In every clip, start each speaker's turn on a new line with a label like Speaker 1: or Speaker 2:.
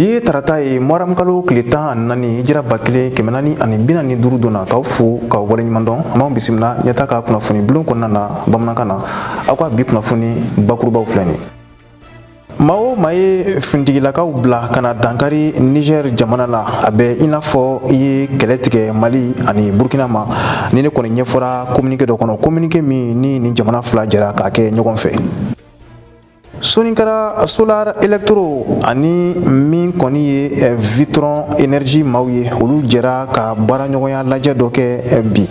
Speaker 1: Bi ye tarata ye, muharamukalo tile 14, hijira 1445 don na. K'aw fo, k'aw waleɲuman dɔn. An b'aw bisimila Ɲɛta ka kunnafoni bulon kɔnɔna na bamanankan na. Aw ka bi kunnafoni bakurubaw filɛ nin ye. Maa o maa ye finitigilakaw bila ka na dankari Niger jamana la, a bɛ i n'a fɔ i ye kɛlɛ tigɛ Mali ani Burkina ma. Ni ne kɔni ɲɛfɔra communiqué dɔ kɔnɔ, communiqué min ni nin jamana fila jɛra k'a kɛ ɲɔgɔn fɛ. Soninkara Solar Electro ani min kɔni ye Victron Energy maaw ye, olu jɛra ka baaraɲɔgɔnya lajɛ dɔ kɛ bi.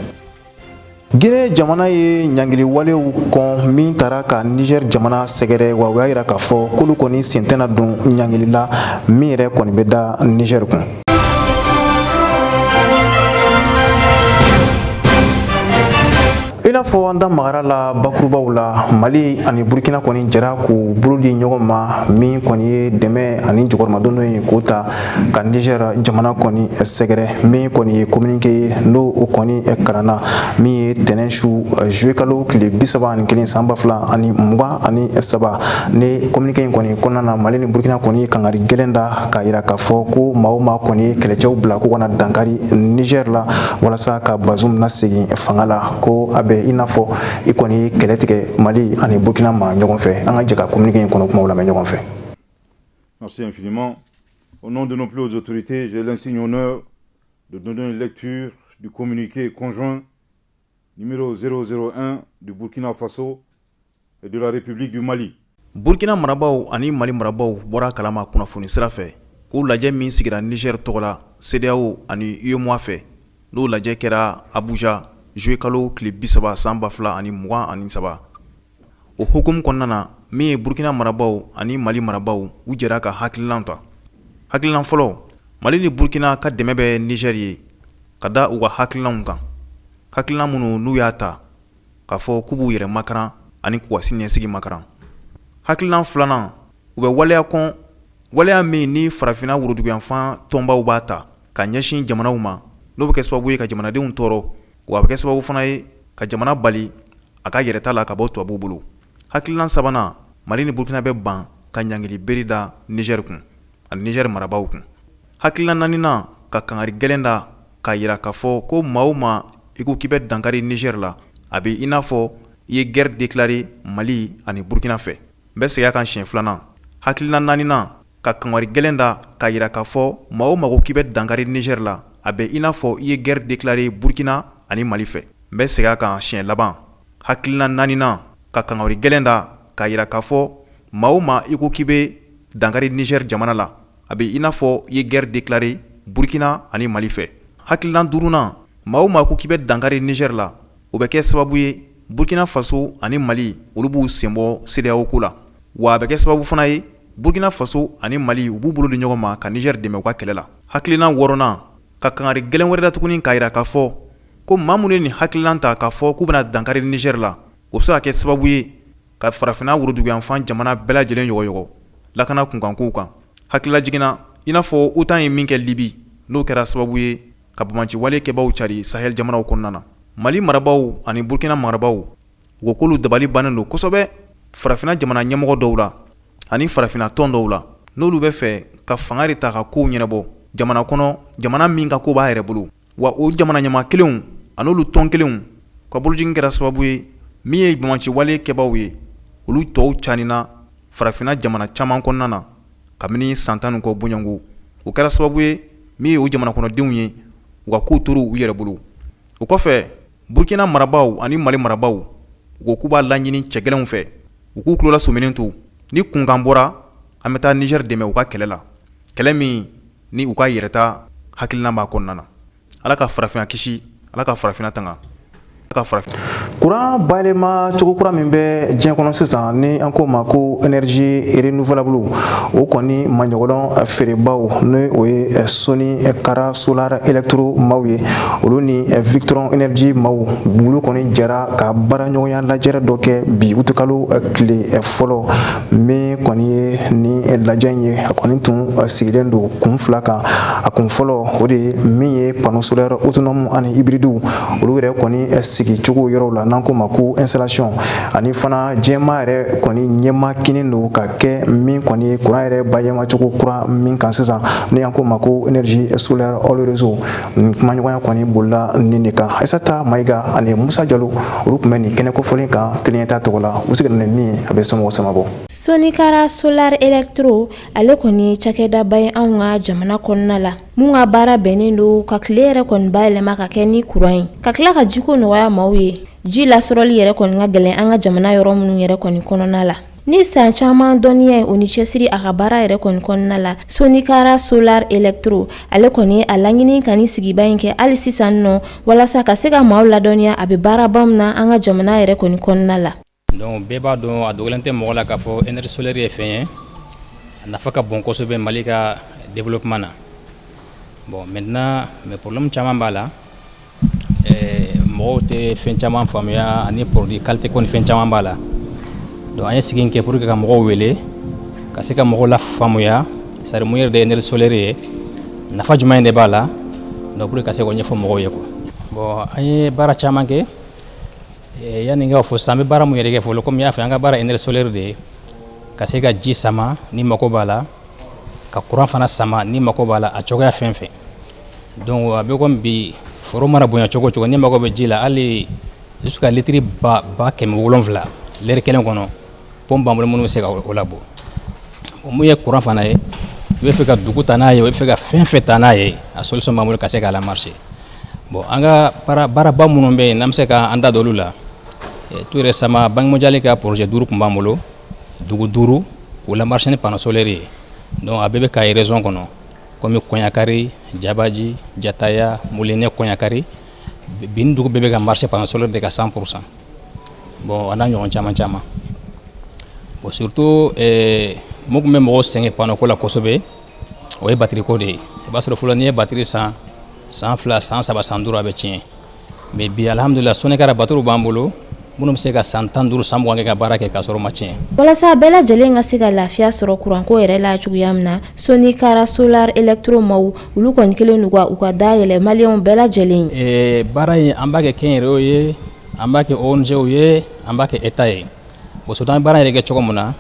Speaker 1: Guinée jamana ye ɲangili walew kɔn min taara ka Niger jamana sɛgɛrɛ, wa u y'a yira k'a fɔ k'olu kɔni sen tɛna don ɲangili la min yɛrɛ kɔni bɛ da Niger kun. I n'a fɔ an da magara la bakurubaw la, Mali ani Burkina kɔni jɛra k'u bolo di ɲɔgɔn ma, min kɔni ye dɛmɛ ani jukɔrɔmadondon ye, k'o ta ka Niger jamana kɔni sɛgɛrɛ. Min kɔni ye communiqué ye, n'o o kɔni kalanna min ye tɛnɛn su, juillet kalo tile 31, san 2023. Ni communiqué in kɔni kɔnɔna na, Mali ni Burkina kɔni kangari gɛlɛn da k'a yira k'a fɔ ko maa o maa kɔni ye kɛlɛcɛw bila k'u ka na dankari Niger la walasa ka Bazoum lasegin fanga la, ko a bɛ i n'a fɔ i kɔni ye kɛlɛ tigɛ Mali ani Burkina ma ɲɔgɔn fɛ. An ka jɛ ka communiqué in kɔnɔ kumaw lamɛn ɲɔgɔn fɛ.
Speaker 2: Merci infiniment. Au nom de nos plus hautes autorités, j'ai l'insigne honneur de donner une lecture du communiqué conjoint numéro 001 du Burkina Faso et de la République du Mali.
Speaker 1: Burkina marabaaw ani Mali marabaaw bɔra kalama kunnafoni sira fɛ k'u lajɛ min sigira Niger tɔgɔ la CEDEAO ani UEMOA fɛ, n'o lajɛ kɛra Abuja juillet kalo tile 30, san 2023. O hukumu kɔnɔna na, min ye Burkina marabaaw ani Mali marabaaw, u jɛra ka hakilinan ta. Hakilinan fɔlɔ, Mali ni Burkina ka dɛmɛ bɛ Niger ye ka da u ka hakilinanw kan, hakilinan minnu n'u y'a ta k'a fɔ k'u b'u yɛrɛ makaran ani k'u ka siniɲɛsigi makaran. Hakilinan filanan, u bɛ waleya kɔn, waleya min ni farafinna woroduguyanfan tɔnbaw b'a ta ka ɲɛsin jamanaw ma, n'o bɛ kɛ sababu ye ka jamanadenw tɔɔrɔ, wa a bɛ kɛ sababu fana ye ka jamana bali a ka yɛrɛta la ka bɔ tubabuw bolo. Hakilinan sabanan, Mali ni Burkina bɛ ban ka ɲangili bere da Niger kun ani Niger marabaaw kun. Hakilinan naaninan, ka kangari gɛlɛn da k'a yira k'a fɔ ko maa o maa i ko k'i bɛ dankari Niger la, a bɛ i n'a fɔ i ye guerre déclarer Mali ani Burkina fɛ. N bɛ segin a kan siɲɛ filanan. Hakilinan naaninan, ka kangari gɛlɛn da k'a yira k'a fɔ maa o maa ko k'i bɛ dankari Niger la, a bɛ i n'a fɔ i ye guerre déclarer Burkina ani Mali fɛ. N bɛ segin a kan siɲɛ laban. Hakilinan naaninan, ka kangari gɛlɛn da k'a yira k'a fɔ maa o maa i ko k'i bɛ dankari Niger jamana la, a bɛ i n'a fɔ i ye guerre déclarer Burkina ani Mali fɛ. Hakilinan duurunan, maa o maa ko k'i bɛ dankari Niger la, o bɛ kɛ sababu ye Burkina Faso ani Mali, olu b'u senbɔ CEDEAO ko la, wa a bɛ kɛ sababu fana ye Burkina Faso ani Mali, u b'u bolo di ɲɔgɔn ma ka Niger dɛmɛ u ka kɛlɛ la. Hakilinan wɔɔrɔnan, ka kangari gɛlɛn wɛrɛ da tuguni k'a yira k'a fɔ ko maa minnu ye nin hakilinan ta k'a fɔ k'u bɛna dankari Niger la, o bɛ se ka kɛ sababu ye ka farafinna woroduguyanfan jamana bɛɛ lajɛlen yɔgɔyɔgɔ lakana kunkankow kan. Hakililajigin na, i n'a fɔ OTAN ye min kɛ Libi, n'o kɛra sababu ye ka banbaanciwale kɛbaaw cari Sahel jamanaw kɔnɔna na. Mali marabaaw ani Burkina marabaaw, u ko k'olu dabali bannen don kosɛbɛ farafinna jamana ɲɛmɔgɔ dɔw la ani farafinna tɔn dɔw la, n'olu bɛ fɛ ka fanga de ta ka kow ɲɛnabɔ jamana kɔnɔ, jamana min ka ko b'a yɛrɛ bolo. Wa o jamana ɲɛmaa kelenw an'olu tɔn kelenw ka bolojigin kɛra sababu ye min ye banbaanciwale kɛbaaw ye, olu tɔw canina farafinna jamana caman kɔnɔna na kabini san 10 ni kɔ bɔɲɔgɔnko. O kɛra sababu ye min ye o jamana kɔnɔdenw ye, u ka kow tora u yɛrɛ bolo. O kɔfɛ, Burkina marabaaw ani Mali marabaaw, u ko k'u b'a laɲini cɛ gɛlɛnw fɛ, u k'u tulo lasɔminen to ni kunkan bɔra, an bɛ taa Niger dɛmɛ u ka kɛlɛ la, kɛlɛ min ni u ka yɛrɛta hakilina b'a kɔnɔna na. Ala ka farafinna kisi, Ala ka farafinna tanga.
Speaker 3: Kuran bayɛlɛma cogo kura min bɛ diɲɛ kɔnɔ sisan, ni an k'o ma ko énergie renouvelable, o kɔni maɲɔgɔn feerebaaw, ni o ye Soninkara Solar Electro maaw ye, olu ni Victron Energy maaw, olu kɔni jɛra ka baaraɲɔgɔnya lajɛrɛ dɔ kɛ bi utikalo tile fɔlɔ. Min kɔni ye ni lajɛ in ye, a kɔni tun sigilen don kun fila kan. A kun fɔlɔ, o de ye min ye panneau solaire autonome ani hybride, olu yɛrɛ kɔni sigi sigi cogo yɔrɔw la, n'an ko ma ko installation, ani fana diɲɛmaa yɛrɛ kɔni ɲɛma kinin don ka kɛ min kɔni ye kuran yɛrɛ bayɛlɛma cogo kura min kan sisan, ni an ko ma ko énergie solaire hors réseau. Kumaɲɔgɔnya kɔni bolila nin de kan. Aïssata Maïga ani Musa Jalo, olu tun bɛ nin kɛnɛ kofɔlen kan teliɲɛta tɔgɔ la. U seginna ni min ye, a bɛ somɔgɔw samabɔ.
Speaker 4: Sonikara Solar Electro, ale kɔni cakɛdaba ye anw ka jamana kɔnɔna la, mun ka baara bɛnnen don ka tile yɛrɛ kɔni bayɛlɛma ka kɛ ni kuran ye, ka tila ka jiko nɔgɔya maaw ye, ji lasɔrɔli yɛrɛ kɔni ka gɛlɛn an ka jamana yɔrɔ minnu yɛrɛ kɔni kɔnɔna la. Ni san caman dɔnniya ye, o ni cɛsiri a ka baara yɛrɛ kɔni kɔnɔna la, Sonikara Solar Electro, ale kɔni a laɲini ka ni sigiba in kɛ hali sisan nɔ, walasa ka se ka maaw ladɔnniya a bɛ baaraba min na an ka jamana yɛrɛ kɔni kɔnɔna la.
Speaker 5: Donc bɛɛ b'a dɔn, a dogolen tɛ mɔgɔ la k'a fɔ énergie solaire ye fɛn ye, a nafa ka bon kosɛbɛ Mali ka développement na. Bon, maintenant, mais problème caman b'a la, mɔgɔw tɛ fɛn caman faamuya ani produit qualité ko ni fɛn caman b'a la. Donc an ye sigi kɛ pour que ka mɔgɔw wele, ka se ka mɔgɔw la faamuya, c'est à dire mun yɛrɛ de ye énergie solaire ye, nafa jumɛn de b'a la. Donc pour que ka se k'o ɲɛfɔ mɔgɔw ye quoi. Bon, an ye baara caman kɛ. Yanni n k'a fɔ sisan, an bɛ baara mun yɛrɛ kɛ fɔlɔ, komi n y'a fɔ, an ka baara énergie solaire de ye, ka se ka ji sama ni mako b'a la, ka courant fana sama ni mako b'a la, a cogoya fɛn fɛn. Donc a bɛ komi bi, foro mana bonya cogo o cogo, ni mako bɛ ji la, hali jusqu'à litre 700,000 lɛri kelen kɔnɔ, pompe b'an bolo minnu bɛ se ka o labɔ. Mun ye courant fana ye, i bɛ fɛ ka dugu ta n'a ye, i bɛ fɛ ka fɛn fɛn ta n'a ye, a solution b'an bolo ka se k'a la marcher. Bon, an ka baaraba minnu bɛ yen n'an bɛ se k'an da don olu la, tout récemment, Banque mondiale ka projet duuru tun b'an bolo, dugu duuru k'o la marcher ni panneau solaire ye. Donc a bɛɛ bɛ Kayi région kɔnɔ, komi Kɔɲakari, Jabaji, Jataya, Mulinɛ, Kɔɲakari. Bi nin dugu bɛɛ bɛ ka marcher panneau solaire de ka 100%. Bon, a n'a ɲɔgɔn caman caman. Bon, surtout mun tun bɛ mɔgɔw sɛgɛn panneau ko la kosɛbɛ, o ye batterie ko de ye. I b'a sɔrɔ fɔlɔ, n'i ye batterie san, san 2, san 3, san 5, a bɛ tiɲɛ. Mais bi, alhamdulillah, Sonikara batterie b'an bolo minnu bɛ se ka san 15, san 20 kɛ ka baara kɛ k'a sɔrɔ u ma tiɲɛ.
Speaker 4: Walasa bɛɛ lajɛlen ka se ka lafiya sɔrɔ kuranko yɛrɛ la cogoya min na, Sonikara Solar Electro maaw, olu kɔni kɛlen don ka u ka da yɛlɛ maliyɛnw bɛɛ lajɛlen
Speaker 5: ye. Baara in, an b'a kɛ kɛnyɛrɛyew ye, an b'a kɛ ONG ye, an b'a kɛ État ye. Bon, surtout an bɛ baara yɛrɛ kɛ cogo min na,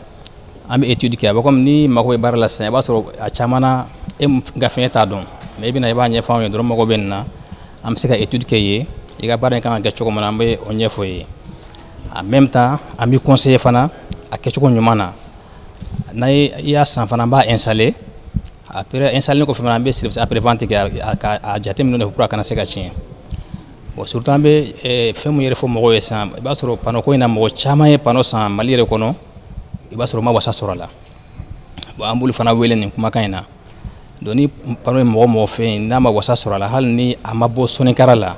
Speaker 5: an bɛ étude kɛ. A bɛ komi ni mako bɛ baara la sisan, i b'a sɔrɔ a caman na, e ka fɛn t'a dɔn, mais i bɛna, i b'a ɲɛfɔ anw ye dɔrɔn, mago bɛ nin na, an bɛ se ka étude kɛ ye, i ka baara in kan ka kɛ cogo min na, an bɛ o ɲɛfɔ ye. En même temps, an b'i conseiller fana a kɛcogo ɲuman na. N'a i y'a san fana, an b'a installer. Après installer kɔfɛ fana, an bɛ service après vente kɛ k'a jateminɛ pour a kana se ka tiɲɛ. Bon, surtout an bɛ fɛn mun yɛrɛ fɔ mɔgɔw ye sisan, i b'a sɔrɔ panneau ko in na, mɔgɔ caman ye panneau san Mali yɛrɛ kɔnɔ, i b'a sɔrɔ u ma wasa sɔrɔ a la. Bon, an b'olu fana wele nin kumakan in na. Donc ni panneau ye mɔgɔ mɔgɔ fɛ yen, n'a ma wasa sɔrɔ a la, hali ni a ma bɔ Sonikara la,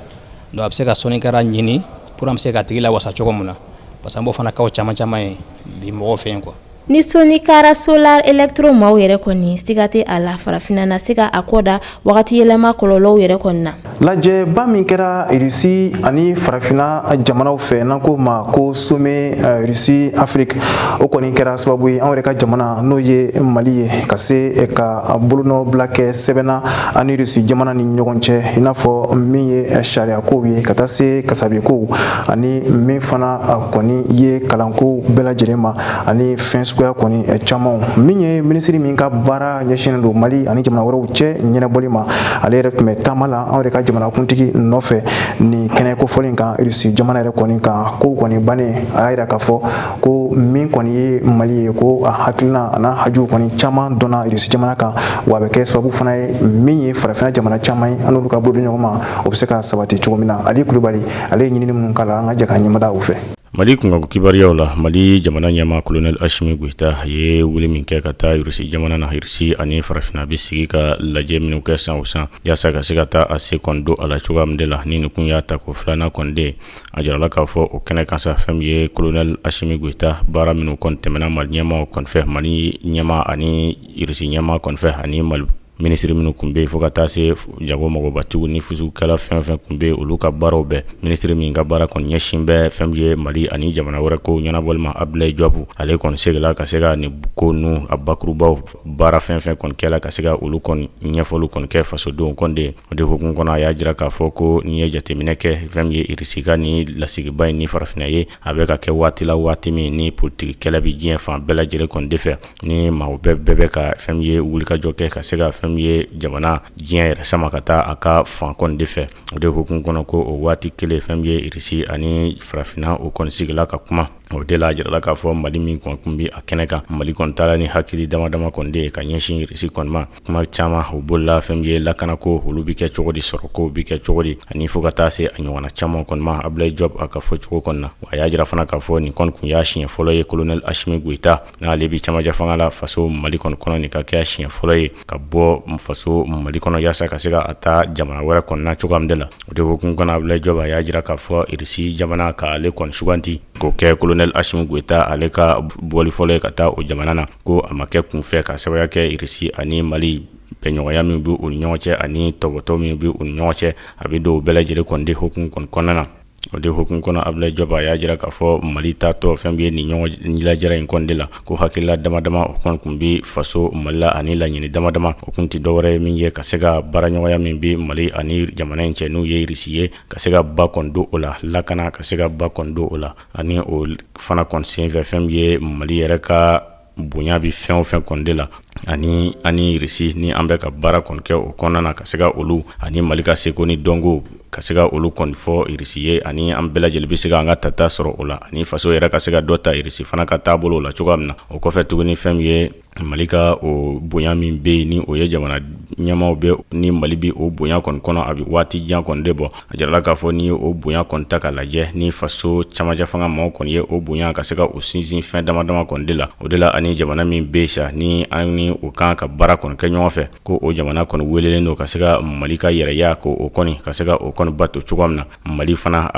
Speaker 5: donc a bɛ se ka Sonikara ɲini pour an bɛ se k'a tigi lawasa cogo min na, parce que an b'o fana cas caman caman ye bi mɔgɔw fɛ yen quoi.
Speaker 4: Ni Sonikara Solar Electro maaw yɛrɛ kɔni, siga tɛ a la, farafinna na se ka a kɔ da wagati yɛlɛma kɔlɔlɔw yɛrɛ kɔni na.
Speaker 3: Lajɛba min kɛra Irisi ani farafinna jamanaw fɛ, n'an ko ma ko sommet Russie Afrique, o kɔni kɛra sababu ye, anw yɛrɛ ka jamana, n'o ye Mali ye, ka se ka bolonɔ bila kɛ sɛbɛnna ani Irisi jamana ni ɲɔgɔn cɛ, i n'a fɔ min ye sariya kow ye, ka taa se kasabi kow ani min fana kɔni ye kalanko bɛɛ lajɛlen ma, ani fɛn suguya kɔni caman. Min ye minisiri min ka baara ɲɛsinnen don Mali ani jamana wɛrɛw cɛ ɲɛnabɔli ma, ale yɛrɛ tun bɛ taama la anw yɛrɛ ka jamanakuntigi nɔfɛ nin kɛnɛ kofɔlen kan Irisi jamana yɛrɛ kɔni kan. Kow kɔni bannen, a y'a yira k'a fɔ ko min kɔni ye Mali ye, ko a hakilina a n'a hajuw kɔni caman dɔnna Irisi jamana kan, wa a bɛ kɛ sababu fana ye min ye farafinna jamana caman ye, an n'olu ka bolo di ɲɔgɔn ma, o bɛ se ka sabati cogo min na. Ali Kulubali, ale ye ɲinini minnu k'a la, an ka jɛ ka ɲɛmada o fɛ.
Speaker 6: Mali kunkanko kibaruyaw la, Mali jamana ɲɛma Colonel Assimi Goïta ye wele min kɛ ka taa Rusi jamana na, Rusi ani farafinna bɛ sigi ka lajɛ minnu kɛ san o san, yaasa ka se ka taa a se kɔni don a la cogoya min de la, ni nin kun y'a ta ko filanan kɔni de. A jirala k'a fɔ o kɛnɛ kan sa, fɛn min ye Colonel Assimi Goïta, baara minnu kɔni tɛmɛna Mali ɲɛmaw kɔni fɛ, Mali ɲɛma ani Rusi ɲɛma kɔni fɛ, ani Mali Minisiri minnu tun bɛ yen fo ka taa se jago magobatigiw ni fusukɛla fɛn fɛn tun bɛ olu ka baaraw bɛɛ minisiri min ka baara kɔni ɲɛsin bɛ fɛn min ye Mali ani jamana wɛrɛ ko ɲɛnabɔli ma Abdoulaye Diop ale kɔni seginna ka se ka nin ko ninnu a bakurubaw baara fɛn fɛn kɔni kɛla ka se ka olu kɔni ɲɛfɔliw kɔni kɛ fasodenw kɔni de ye. O de hukumu kɔnɔ a y'a jira k'a fɔ ko n'i ye jateminɛ kɛ fɛn min ye Irisi ka nin lasigiba in ni farafinna ye a bɛ ka kɛ waati la waati min ni politiki kɛlɛ bɛ diɲɛ fan bɛɛ lajɛlen kɔni de fɛ ni maaw bɛɛ bɛ ka fɛn min ye wulikajɔ kɛ ka se ka fɛn min ye jamana diɲɛ yɛrɛ sama ka taa a ka fan kɔni de fɛ. O de hukumu kɔnɔ ko o waati kelen fɛn min ye Irisi ani farafinna o kɔni sigila ka kuma. O de la a jirala k'a fɔ Mali min kɔni tun bɛ a kɛnɛ kan Mali kɔni taara ni hakili dama dama kɔni de ye ka ɲɛsin Irisi kɔni ma. Kuma caman o bolila fɛn min ye lakanako olu bɛ kɛ cogo di sɔrɔko bɛ kɛ cogo di ani fo ka taa se a ɲɔgɔnna caman kɔni ma Abdoulaye Diop a ka fɔcogo kɔni na. A y'a jira fana k'a fɔ nin kɔni tun y'a siɲɛ fɔlɔ ye colonel Assimi Goïta n'ale bɛ camancɛ fanga la faso Mali kɔni kɔnɔ nin ka kɛ siɲɛ fɔlɔ ye ka bɔ faso Mali kɔnɔ yaasa ka se ka a taa jamana wɛrɛ kɔnɔna cogoya min de la. O de hukumu kɔnɔ Abdoulaye Diop a y'a jira k'a fɔ Irisi jamana k'ale kɔni suganti k'o kɛ colonel Assimi Goïta ale ka bɔli fɔlɔ ye ka taa o jamana na ko a ma kɛ kunfɛ ka sababuya kɛ Irisi ani Mali bɛnɲɔgɔnya min bɛ u ni ɲɔgɔn cɛ ani tɔbɔtɔ min bɛ u ni ɲɔgɔn cɛ a bɛ don o bɛɛ lajɛlen kɔni de hukumu kɔni kɔnɔna na. O de hukumu kɔnɔ Abdoulaye Diop a y'a jira k'a fɔ Mali taatɔ fɛn min ye nin ɲɔgɔn lajɛrɛ in kɔni de la ko hakilila dama dama o kɔni tun bɛ faso Mali la ani laɲini dama dama o tun tɛ dɔwɛrɛ ye min ye ka se ka baaraɲɔgɔnya min bɛ Mali ani jamana in cɛ n'u ye Irisi ye ka se ka ba kɔni don o la lakana ka se ka ba kɔni don o la ani o fana kɔni senfɛ fɛn min ye Mali yɛrɛ ka bonya bɛ fɛn o fɛn kɔni de la ani ani Irisi ni an bɛ ka baara kɔni kɛ o kɔnɔna na ka se ka olu ani Mali ka seko ni dɔnko ka se ka olu kɔni fɔ Irisi ye ani an bɛɛ lajɛlen bɛ se ka an ka tata sɔrɔ o la ani faso yɛrɛ ka se ka dɔ ta Irisi fana ka taabolo la cogoya min na. O kɔfɛ tuguni fɛn min ye Mali ka o bonya min bɛ yen ni o ye jamana ɲɛmaaw bɛ ni Mali bɛ o bonya kɔni kɔnɔ a bɛ waati jan kɔni de bɔ. A jirala k'a fɔ n'i ye o bonya kɔni ta k'a lajɛ ni faso camancɛ fanga maaw kɔni ye o bonya ka se ka o sinsin fɛn dama dama kɔni de la. O de la ani jamana min bɛ yen sa ni an ni o kan ka baara kɔni kɛ ɲɔgɔn fɛ ko o jamana kɔni welelen don ka se ka Mali ka yɛrɛya ko o kɔni ka se ka o kɔni bato cogoya min na. Mali fana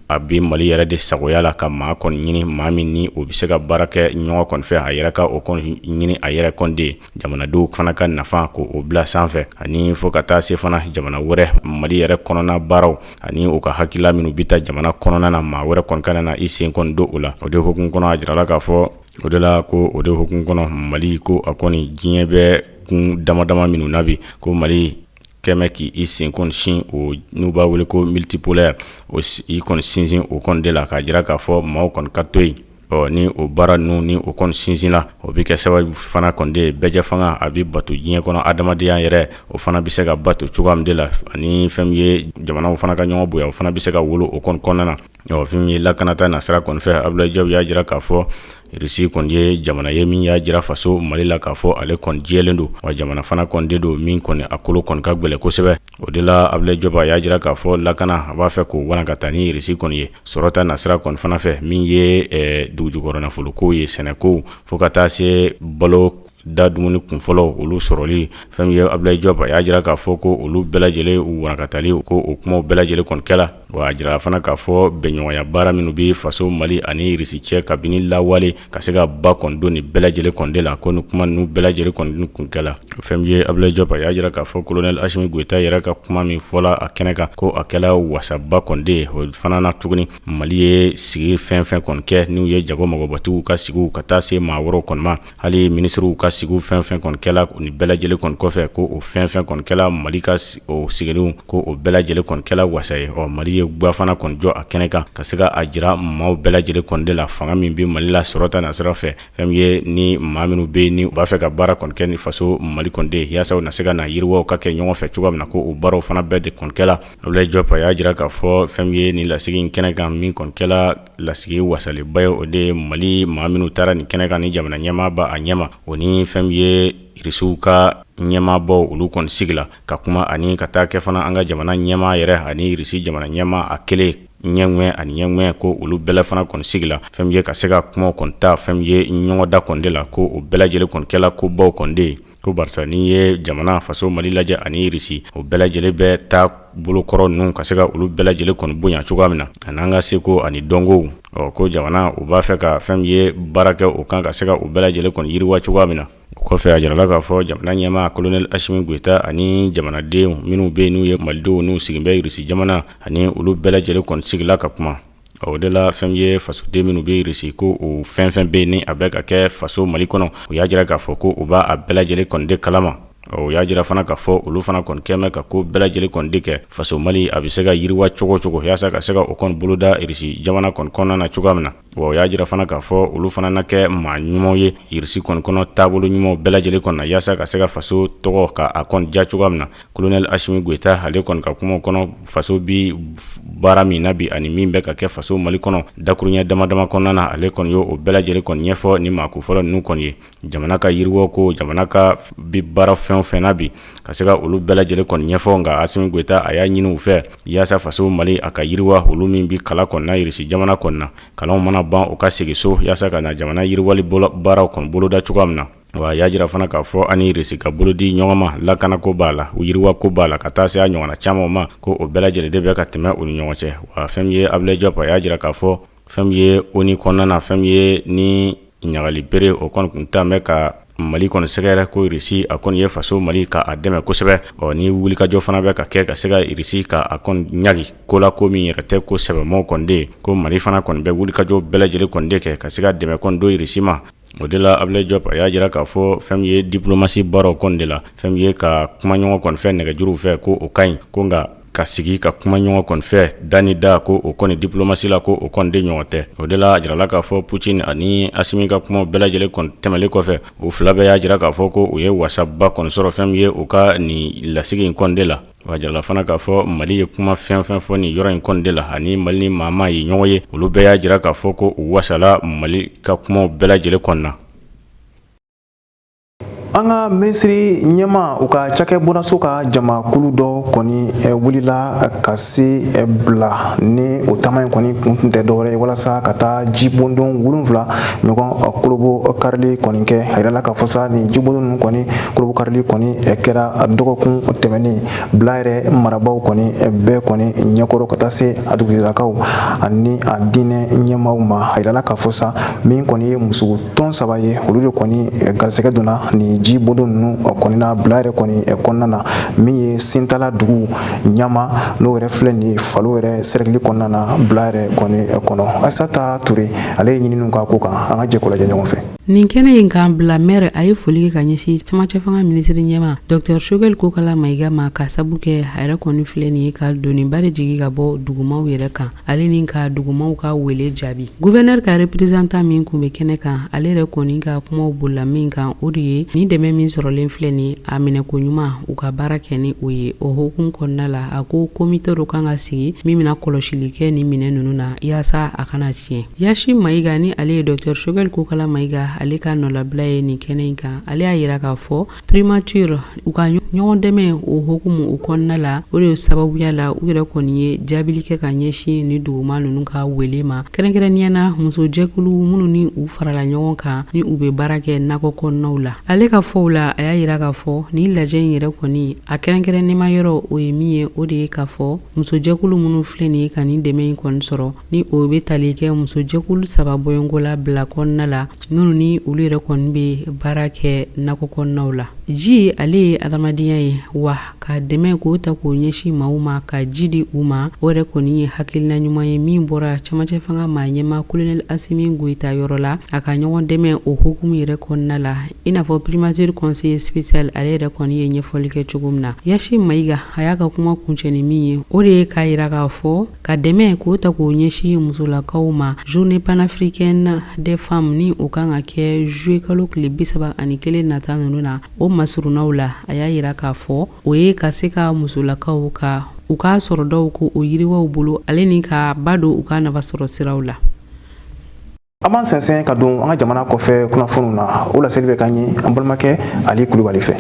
Speaker 6: a bɛ Mali yɛrɛ de sagoya la ka maa kɔni ɲini maa min ni o bɛ se ka baara kɛ ɲɔgɔn kɔni fɛ a yɛrɛ ka o kɔni ɲini a yɛrɛ kɔni de ye jamanadenw fana ka nafa ko o bila sanfɛ ani fo ka taa se fana jamana wɛrɛ Mali yɛrɛ kɔnɔna baaraw ani u ka hakilila minnu bɛ ta jamana kɔnɔna na maa wɛrɛ kɔni kana na i sen kɔni don o la. O de hukumu kɔnɔ a jirala k'a fɔ o de la ko o de hukumu kɔnɔ Mali ko a kɔni diɲɛ bɛ kun dama dama minnu na bi ko Mali kɛmɛ k'i sen kɔni sin o n'u b'a wele ko multipolaire o i kɔni sinsin o kɔni de la k'a jira k'a fɔ maaw kɔni ka to yen. Ɔ ni o baara ninnu ni o kɔni sinsinna o bɛ kɛ sababu fana kɔni de ye bɛɛjɛ fanga a bɛ bato diɲɛ kɔnɔ adamadenya yɛrɛ o fana bɛ se ka bato cogoya min de la ani fɛn min ye jamanaw fana ka ɲɔgɔn bonya o fana bɛ se ka wolo o kɔni kɔnɔna na. Ɔ fɛn min ye lakanata nasira kɔni fɛ Abdoulaye Diop y'a jira k'a fɔ Russie kɔni ye jamana ye min y'a jira faso Mali la k'a fɔ ale kɔni jɛlen don wa jamana fana kɔni de don min kɔni a kolo kɔni ka gɛlɛn kosɛbɛ. O de la Abdoulaye Diop a y'a jira k'a fɔ lakana a b'a fɛ k'o walankata ni Russie kɔni ye sɔrɔta nasira kɔni fana fɛ min ye dugujukɔrɔ nafoloko ye sɛnɛko fo ka taa se balo da dumuni kunfɔlɔ olu sɔrɔli. Fɛn min ye Abdoulaye Diop a y'a jira k'a fɔ ko olu bɛɛ lajɛlen walankatali ko o kumaw bɛɛ lajɛlen kɔni kɛla. Wa a jirala fana k'a fɔ bɛnɲɔgɔnya baara minnu bɛ faso Mali ani Russie cɛ kabini lawale ka se ka ba kɔni don nin bɛɛ lajɛlen kɔni de la ko nin kuma ninnu bɛɛ lajɛlen kɔni kun kɛla. Fɛn min ye Abdoulaye Diop a y'a jira k'a fɔ colonel Assimi Goïta yɛrɛ ka kuma min fɔla a kɛnɛ kan ko a kɛla wasaba kɔni de ye. O fana na tuguni Mali ye sigi fɛn fɛn kɔni kɛ n'u ye jago magobatigiw ka sigiw ka taa se maa wɛrɛw kɔni ma hali minisiriw ka sigiw fɛn fɛn kɔni kɛla nin bɛɛ lajɛlen kɔni kɔfɛ ko o fɛn fɛn kɔni kɛla Mali ka o sigiliw ko o bɛɛ lajɛlen kɔni kɛla wasa ye. Ɔ Mali ye gwa fana kɔni jɔ a kɛnɛ kan ka se ka a jira maaw bɛɛ lajɛlen kɔni de la fanga min bɛ Mali la sɔrɔta nasira fɛ fɛn min ye ni maa minnu bɛ yen ni u b'a fɛ ka baara kɔni kɛ ni faso Mali kɔni de ye yaasa u na se ka na yiriwaw ka kɛ ɲɔgɔn fɛ cogoya min na ko o baaraw fana bɛɛ de kɔni kɛla. Abdoulaye Diop a y'a jira k'a fɔ fɛn min ye nin lasigi in kɛnɛ kan min kɔni kɛla lasigi wasalenba ye o de ye Mali maa minnu taara nin kɛnɛ kan ni jamana ɲɛmaa ba a ɲɛma o ni fɛn min ye Irisiw ka ɲɛmaabaw olu kɔni sigila ka kuma ani ka taa kɛ fana an ka jamana ɲɛmaa yɛrɛ ani Irisi jamana ɲɛmaa a kelen ɲɛŋɛ ani ɲɛŋɛ ko olu bɛɛ fana kɔni sigila fɛn min ye ka se ka kuma kɔni ta fɛn min ye ɲɔgɔnda kɔni de la ko o bɛɛ lajɛlen kɔni kɛla kobaw kɔni de ye. Ko barisa n'i ye jamana faso Mali lajɛ ani Irisi, o bɛɛ lajɛlen bɛ taa bolokɔrɔ ninnu ka se ka olu bɛɛ lajɛlen kɔni bonya cogoya min na, ani an ka seko ani dɔnkow. Ɔ ko jamana u b'a fɛ ka fɛn min ye baara kɛ o kan ka se ka u bɛɛ lajɛlen kɔni yiriwa cogoya min na. O kɔfɛ a jirala k'a fɔ jamana ɲɛmaa colonel Asimi Goyita ani jamanadenw minnu bɛ yen n'u ye malidenw n'u sigilen bɛ Irisi jamana ani olu bɛɛ lajɛlen kɔni sigila ka kuma. O de la fɛn ye fasoden minnu bɛ Irisi ko o fɛn fɛn bɛ yen ni a bɛ ka kɛ faso Mali kɔnɔ, u y'a jira k'a fɔ ko u b'a bɛɛ lajɛlen kɔni de kalama. O y'a jira fana k'a fɔ olu fana kɔni kɛlen bɛ ka ko bɛɛ lajɛlen kɔni de kɛ faso Mali a bɛ se ka yiriwa cogo cogo yaasa ka se ka o kɔni boloda Irisi jamana kɔni kɔnɔna na cogoya min na. Wa o y'a jira fana k'a fɔ olu fana na kɛ maa ɲumanw ye Irisi kɔni kɔnɔ taabolo ɲumanw bɛɛ lajɛlen kɔnɔ na yaasa ka se ka faso tɔgɔ ka a kɔni diya cogoya min na. Colonel Asimi Goyita ale kɔni ka kuma kɔnɔ faso bi baara min na bi ani min bɛ ka kɛ faso Mali kɔnɔ dakuruɲɛ dama dama kɔnɔna na, ale kɔni y'o bɛɛ lajɛlen kɔni ɲɛfɔ ni maa kofɔlɔ ninnu kɔni ye. Jamana ka yiriwa ko jamana ka bi baara fɛn o fɛn na bi ka se ka olu bɛɛ lajɛlen kɔni ɲɛfɔ. Nka Asimi Goyita a y'a ɲini u fɛ yaasa faso Mali a ka yiriwa, olu min bi kalan kɔni na Irisi jamana kɔni na, kalanw mana ban u ka segin so yaasa ka na jamana yiriwali baaraw kɔni boloda cogoya min na. Wa a y'a jira fana k'a fɔ ani Irisi ka bolo di ɲɔgɔn ma lakanako b'a la, yiriwa ko b'a la, ka taa se a ɲɔgɔnna caman ma, ko o bɛɛ lajɛlen de bɛ ka tɛmɛ u ni ɲɔgɔn cɛ. Wa fɛn min ye Abulayi Jɔp, a y'a jira k'a fɔ fɛn min ye ONU kɔnɔna na, fɛn min ye ni ɲagali bere o kɔni tun tan bɛ ka Mali kɔni sɛgɛrɛ, ko Irisi a kɔni ye faso Mali ka a dɛmɛ kosɛbɛ. Ɔ ni wulikajɔ fana bɛ ka kɛ ka se ka Irisi ka a kɔni ɲagi ko la, ko min yɛrɛ tɛ ko sɛbɛmaw kɔni de ye, ko Mali fana kɔni bɛ wulikajɔ bɛɛ lajɛlen kɔni de kɛ ka se ka dɛmɛ kɔni don Irisi ma. O de la Abulayi Jɔp a y'a jira k'a fɔ fɛn min ye diplomatie baaraw kɔni de la, fɛn min ye ka kuma ɲɔgɔn kɔni fɛ nɛgɛjuruw fɛ, ko o ka ɲi, ko nka ka sigi ka kuma ɲɔgɔn kɔni fɛ da ni da, ko o kɔni diplomatie la, ko o kɔni de ɲɔgɔn tɛ. O de la a jirala k'a fɔ Poutine ani Asimi ka kuma bɛɛ lajɛlen kɔni tɛmɛlen kɔfɛ, u fila bɛɛ y'a jira k'a fɔ ko u ye wasaba kɔni sɔrɔ fɛn min ye u ka nin lasigi in kɔni de la. Wa a jirala fana k'a fɔ Mali ye kuma fɛn fɛn fɔ nin yɔrɔ in kɔni de la, ani Mali ni maa maa ye ɲɔgɔn ye, olu bɛɛ y'a jira k'a fɔ ko u wasala Mali ka kumaw bɛɛ lajɛlen kɔni na.
Speaker 3: An ka minisiri ɲɛmaa u ka cakɛbondaso ka jamakulu dɔ kɔni wulila ka se bila ni o taama in kɔni kun tun tɛ dɔwɛrɛ ye walasa ka taa jibondon 7 ɲɔgɔn kolobo karili kɔni kɛ. A yirala k'a fɔ sa nin jibondon ninnu kɔni kolobo karili kɔni kɛra dɔgɔkun tɛmɛnen bila yɛrɛ marabaaw kɔni bɛɛ kɔni ɲɛkɔrɔ ka taa se a dugutigilakaw ani a diinɛ ɲɛmaaw ma. A yirala k'a fɔ sa min kɔni ye muso tɔn 3 ye, olu de kɔni garisɛgɛ donna nin jibondon ninnu kɔni na bila yɛrɛ kɔni kɔnɔna na, min ye Sintala dugu ɲama n'o yɛrɛ filɛ nin ye Falo yɛrɛ sɛrɛkili kɔnɔna na bila yɛrɛ kɔni kɔnɔ. Asata Ture ale ye ɲininiw k'a ko kan, an ka jɛ k'o lajɛ ɲɔgɔn fɛ.
Speaker 7: Nin kɛnɛ in kan bila mɛri a ye foli kɛ ka ɲɛsin camancɛ fanga minisiri ɲɛmaa Dr Choguel Kokala Mayiga ma ka sabu kɛ a yɛrɛ kɔni filɛ nin ye ka doniba de jigin ka bɔ dugumaw yɛrɛ kan, ale ni ka dugumaw ka wele jaabi. Gouverneur ka représentant min kun bɛ kɛnɛ kan, ale yɛrɛ kɔni ka kumaw bolila min kan, o de ye ni dɛmɛ min sɔrɔlen filɛ nin a minɛko ɲuman u ka baara kɛ ni o ye. O hukumu kɔnɔna la, a ko komite dɔ kan ka sigi min bɛna kɔlɔsili kɛ nin minɛn ninnu na yaasa a kana tiɲɛ. Yasi Mayiga ni ale ye Dr Choguel Kokala Mayiga ale ka nɔlabila ye nin kɛnɛ in kan, ale y'a yira k'a fɔ primature u ka ɲɔgɔn dɛmɛ o hukumu o kɔnɔna la, o de sababuya la u yɛrɛ kɔni ye jaabili kɛ ka ɲɛsin ni duguma ninnu ka wele ma, kɛrɛnkɛrɛnnenya na musojɛkulu minnu ni u farala ɲɔgɔn kan ni u bɛ baara kɛ nakɔ kɔnɔnaw la. Ale ka fɔw la, a y'a yira k'a fɔ nin lajɛ in yɛrɛ kɔni a kɛrɛnkɛrɛnnema yɔrɔ o ye min ye, o de ye k'a fɔ musojɛkulu minnu filɛ nin ye ka nin dɛmɛ in kɔni sɔrɔ, ni o bɛ tali kɛ musojɛkulu 3 bɔɲɔgɔnko la bila kɔnɔna la, minnu ni olu yɛrɛ kɔni bɛ baara kɛ nakɔ kɔnɔnaw la. Ji ale ye adamadenya ye, wa ka dɛmɛ k'o ta k'o ɲɛsin maaw ma ka ji di u ma, o yɛrɛ kɔni ye hakilina ɲuman ye min bɔra camancɛ fanga maa ɲɛmaa Colonel Asimi Goyita yɔrɔ la a ka ɲɔgɔn dɛmɛ o hukumu yɛrɛ kɔnɔna la, i n'a fɔ primature conseiller spécial ale yɛrɛ kɔni ye ɲɛfɔli kɛ cogo min na. Yasi Mayiga a y'a ka kuma kuncɛ ni min ye, o de ye k'a yira k'a fɔ ka dɛmɛ k'o ta k'o ɲɛsin musolakaw ma journée panafricaine des femmes ni o kan ka kɛ juillet kalo tile 31 nata ninnu na, o masurunnaw la, a y'a yira k'a fɔ o ye ka se ka musolakaw ka u ka sɔrɔdaw ko o yiriwa u bolo, ale ni ka ba don u ka nafasɔrɔ siraw la.
Speaker 3: An b'an sɛnsɛn ka don an ka jamana kɔfɛ kunnafoniw na. O laseli bɛ k'an ye an balimakɛ Ali Kulubali fɛ.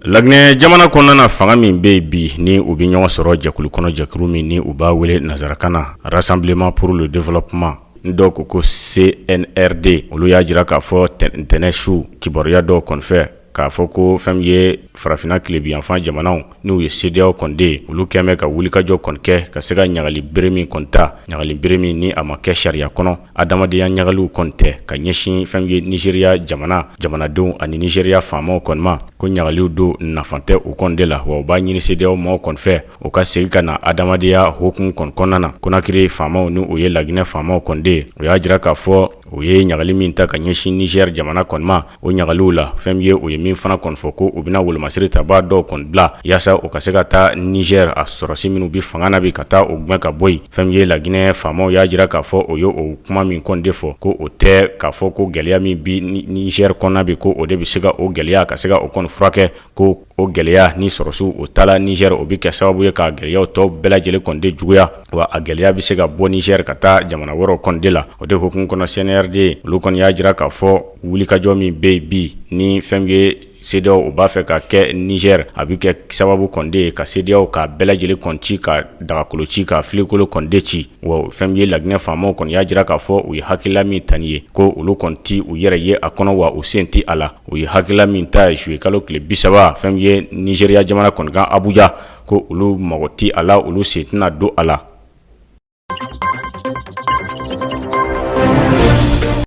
Speaker 6: Laginɛ jamana kɔnɔna na, fanga min bɛ yen bi ni u bɛ ɲɔgɔn sɔrɔ jɛkulu kɔnɔ, jɛkulu min ni u b'a wele nansarakan na Rassemblement pour le développement. ni dɔw ko ko CNRD, olu y'a jira k'a fɔ ntɛnɛn su kibaruya dɔw kɔni fɛ k'a fɔ ko fɛn min ye farafinna tilebinyanfan jamanaw n'u ye CEDEAO kɔni de ye, olu kɛn bɛ ka wulikajɔ kɔni kɛ ka se ka ɲagali bere min kɔni ta, ɲagali bere min ni a ma kɛ sariya kɔnɔ, adamadenya ɲagaliw kɔni tɛ ka ɲɛsin fɛn ye Nizeriya jamana jamanadenw ani Nizeriya faamaw kɔni ma, ko ɲagaliw don nafa tɛ u kɔni de la. Wa u b'a ɲini CEDEAO maaw kɔni fɛ u ka segin ka na adamadenya hukumu kɔni kɔnɔna na. Konakiri faamaw ni o ye Laginɛ faamaw kɔni de ye, o y'a jira k'a fɔ u ye ɲagali min ta ka ɲɛsin Niger jamana kɔni ma, o ɲagaliw la fɛn min ye u ye min fana kɔni fɔ ko u bɛna wolomasiri tabaa dɔw kɔni bila yaasa u ka se ka taa Niger a sɔrɔsi minnu bɛ fanga na bi ka taa u gɛn ka bɔ yen. Fɛn min ye Laginɛ faamaw y'a jira k'a fɔ o ye o kuma min kɔni de fɔ, ko o tɛ k'a fɔ ko gɛlɛya min bɛ Niger kɔnɔna bi, ko o de bɛ se ka o gɛlɛya ka se ka o kɔni furakɛ, ko o gɛlɛya ni sɔrɔsiw o taala Niger, o bɛ kɛ sababu ye ka gɛlɛyaw tɔw bɛɛ lajɛlen kɔni de juguya, wa a gɛlɛya bɛ se ka bɔ Niger ka taa jamana wɛrɛw kɔni de la. O de hukumu kɔnɔ, CNRD olu kɔni y'a jira k'a fɔ wulikajɔ min bɛ yen bi ni fɛn ye CEDEAO u b'a fɛ ka kɛ Niger, a bɛ kɛ sababu kɔni de ye ka CEDEAO k'a bɛɛ lajɛlen kɔni ci, ka dagakolo ci, ka filikolo kɔni de ci. Wa fɛn min ye Laginɛ faamaw kɔni y'a jira k'a fɔ u ye hakilila min ta nin ye, ko olu kɔni ti u yɛrɛ ye a kɔnɔ, wa u sen tɛ a la. U ye hakilila min ta juillet kalo tile 30 fɛn min ye Nizeriya jamana kɔni kan Abuja, ko olu mago tɛ a la, olu sen tɛna don a la.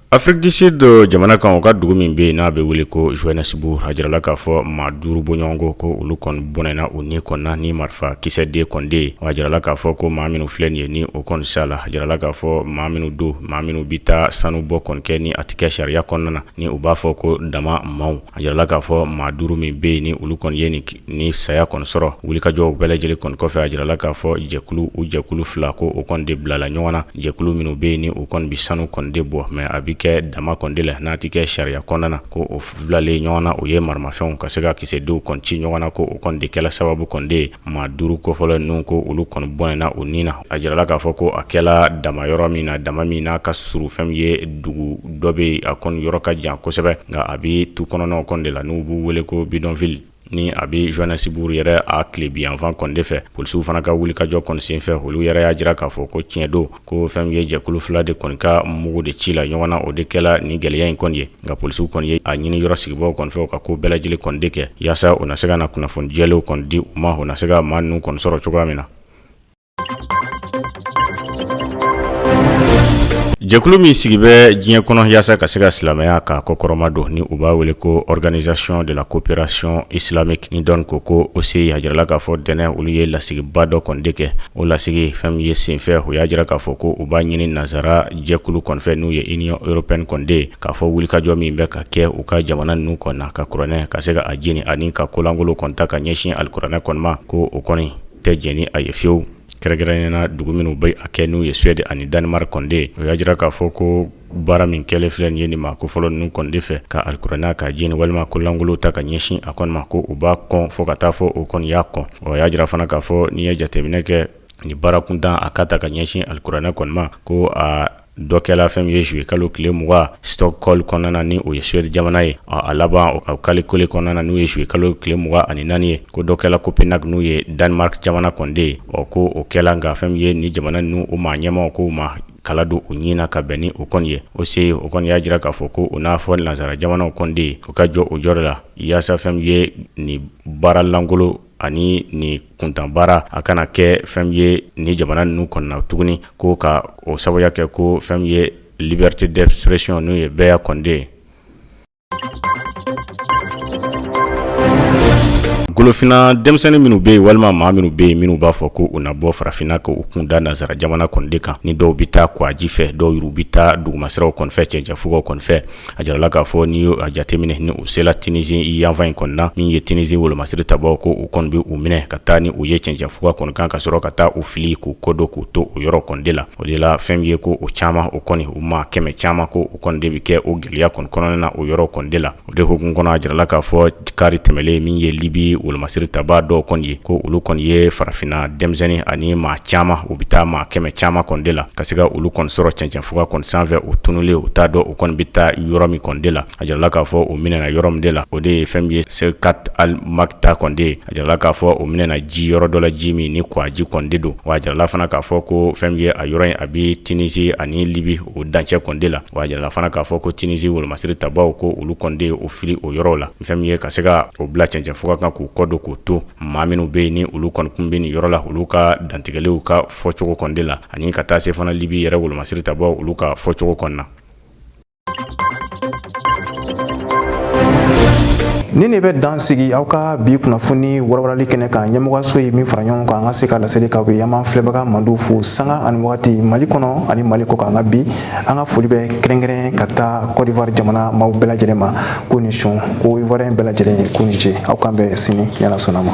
Speaker 6: Afrique du Sud jamana kan, u ka dugu min bɛ yen n'a bɛ wele ko Johannesburg, a jirala k'a fɔ maa 5 bɔɲɔgɔnko ko olu kɔni bɔnɛna u ni kɔni na ni marifa kisɛden kɔni de ye. A jirala k'a fɔ ko maa minnu filɛ nin ye ni o kɔni sala, a jirala k'a fɔ maa minnu don, maa minnu bɛ taa sanu bɔ kɔni kɛ ni a tɛ kɛ sariya kɔnɔna na, ni u b'a fɔ ko dama maaw. A jirala k'a fɔ maa 5 min bɛ yen ni olu kɔni ye ni saya kɔni sɔrɔ, wulikajɔw bɛɛ lajɛlen kɔni kɔfɛ, a jirala k'a fɔ jɛkulu u jɛkulu 2 ko o kɔni de bilala ɲɔgɔn na, jɛkulu minnu bɛ yen ni u kɔni bɛ sanu kɔni de bɔ, mais a bɛ kɛ dama kɔni de la n'a tɛ kɛ sariya kɔnɔna na, ko o bilalen ɲɔgɔn na, u ye maramafɛnw ka se ka kisɛdenw kɔni ci ɲɔgɔn na, ko o kɔni de kɛla sababu kɔni de ye maa 5 kofɔlen ninnu ko olu kɔni bɔnɛna u ni na. A jirala k'a fɔ ko a kɛla dama yɔrɔ min na, dama min n'a ka surun fɛn min ye dugu dɔ bɛ yen, a kɔni yɔrɔ ka jan kosɛbɛ, nka a bɛ tu kɔnɔnaw kɔni de la, n'u b'u wele ko bidonville, ni a bɛ Johannesburg yɛrɛ a tilebinyanfan kɔni de fɛ. Polisiw fana ka wulikajɔ kɔni senfɛ, olu yɛrɛ y'a jira k'a fɔ ko tiɲɛ don ko fɛn min ye jɛkulu 2 de kɔni ka mugu de ci la ɲɔgɔn na, o de kɛla ni gɛlɛya in kɔni ye. Nka polisiw kɔni ye a ɲini yɔrɔ sigibaaw kɔni fɛ u ka ko bɛɛ lajɛlen kɔni de kɛ yaasa u na se ka na kunnafoni jɛlenw kɔni di u ma, u na se ka maa ninnu kɔni sɔrɔ cogoya min na. Jɛkulu min sigi bɛ diɲɛ kɔnɔ yaasa ka se ka silamɛya k'a kɔkɔrɔma don, ni u b'a wele ko Organisation de la coopération islamique, ni dɔn ko ko OCI, a jirala k'a fɔ dɛnɛ olu ye lasigiba dɔ kɔni de kɛ. O lasigi fɛn min ye senfɛ, u y'a jira k'a fɔ ko u b'a ɲini nansara jɛkulu kɔni fɛ, n'u ye Union européenne kɔni de ye, k'a fɔ wulikajɔ min bɛ ka kɛ u ka jamana ninnu kɔni na ka kuranɛ ka se ka a jeni ani ka kolankolon kɔni ta ka ɲɛsin alikuranɛ kɔni ma, ko o kɔni tɛ jɛn ni a ye fiyewu, kɛrɛnkɛrɛnnenya na dugu minnu bɛ a kɛ n'u ye Suède ani Danemark kɔni de ye. O y'a jira k'a fɔ ko baara min kɛlen filɛ nin ye nin maa kofɔlɔ ninnu kɔni de fɛ ka alikuranɛ k'a jeni walima kolankolon ta ka ɲɛsin a kɔni ma, ko u b'a kɔn fo ka taa fɔ o kɔni y'a kɔn. O y'a jira fana k'a fɔ n'i ye jateminɛ kɛ ni baara kuntan a ka ta ka ɲɛsin alikuranɛ kɔni ma, ko a dɔ kɛla fɛn min ye juillet kalo tile 20 Stockholm kɔnɔna na, ni o ye Suède jamana ye. A laban o kalo kelen kɔnɔna na, n'u ye juillet kalo tile 24 ye, ko dɔ kɛla Copenhague, n'u ye Danemark jamana kɔni de ye. Ɔ ko o kɛla, nka fɛn min ye ni jamana ninnu u maa ɲɛmaaw ko u ma kala don u ɲin na ka bɛn ni o kɔni ye. OCI o kɔni y'a jira k'a fɔ ko u n'a fɔ nansara jamanaw kɔni de ye, u ka jɔ u jɔyɔrɔ la yaasa fɛn min ye ni baara lankolon ani ni kuntan baara a kana kɛ fɛn ye ni jamana ninnu kɔnɔna tuguni, ko ka o sababuya kɛ ko fɛn ye liberté d'expression n'o ye bɛɛya kɔni de ye. Golofinna denmisɛnnin minnu bɛ yen walima maa minnu bɛ yen minnu b'a fɔ ko u na bɔ farafinna ka u kun da nansara jamana kɔni de kan, ni dɔw bɛ taa kwaji fɛ, dɔw yɛrɛ bɛ taa dugumasiraw kɔni fɛ, cɛncɛnfugaw kɔni fɛ, a jirala k'a fɔ n'i y'o a jateminɛ ni u sela Tunisie yanfan in kɔni na, min ye Tunisie wolomasiri tabaw, ko u kɔni bɛ u minɛ ka taa ni u ye cɛncɛnfuga kɔni kan, ka sɔrɔ ka taa u fili k'u kɔ don k'u to o yɔrɔ kɔni de la. O de la fɛn min ye ko o caman o kɔni u maa 100 caman ko o kɔni de bɛ kɛ o gɛlɛya kɔni kɔnɔna na o yɔrɔ kɔni de la. O de hukumu kɔnɔ, a jirala k'a fɔ kari tɛmɛlen min ye Libi wolo wolomasiri tabaa dɔw kɔni ye, ko olu kɔni ye farafinna denmisɛnnin ani maa caman, u bɛ taa maa 100 caman kɔni de la, ka se ka olu kɔni sɔrɔ cɛncɛnfuga kɔni sanfɛ, u tunulen, u t'a dɔn u kɔni bɛ taa yɔrɔ min kɔni de la. A jirala k'a fɔ u minɛna yɔrɔ min de la, o de ye fɛn min ye Sebkhat El Macta kɔni de ye. A jirala k'a fɔ u minɛna ji yɔrɔ dɔ la, ji min ni kɔgɔji kɔni de don. Wa a jirala fana k'a fɔ ko fɛn min ye a yɔrɔ in, a bɛ Tunisie ani Libye o dancɛ kɔni de la. Wa a jirala fana k'a fɔ ko Tunisie wolomasiri tabaw, ko olu kɔni de ye o fili o yɔrɔw la, fɛn min ye ka se ka o bila cɛncɛnfuga kan, k'u kɔ don k'u to maa minnu bɛ yen ni olu kɔni kun bɛ nin yɔrɔ la, olu ka dantigɛliw ka fɔcogo kɔni de la, ani ka taa se fana Libye yɛrɛ wolomasiri tabaw, olu ka fɔcogo kɔni na.
Speaker 3: Nin de bɛ dan sigi aw ka bi kunnafoni walawalali kɛnɛ kan. Ɲɛmɔgɔso ye min fara ɲɔgɔn kan an ka se ka laseli k'aw ye, an b'an filɛbaga mandiw fo sanga ani wagati, Mali kɔnɔ ani Mali kɔkan. An ka bi an ka foli bɛ kɛrɛnkɛrɛn ka taa Côte d'Ivoire jamana maaw bɛɛ lajɛlen ma, ko ni su, ko Ivoirien bɛɛ lajɛlen, ko ni ce. Aw k'an bɛn sini, ni Ala sɔnna ma.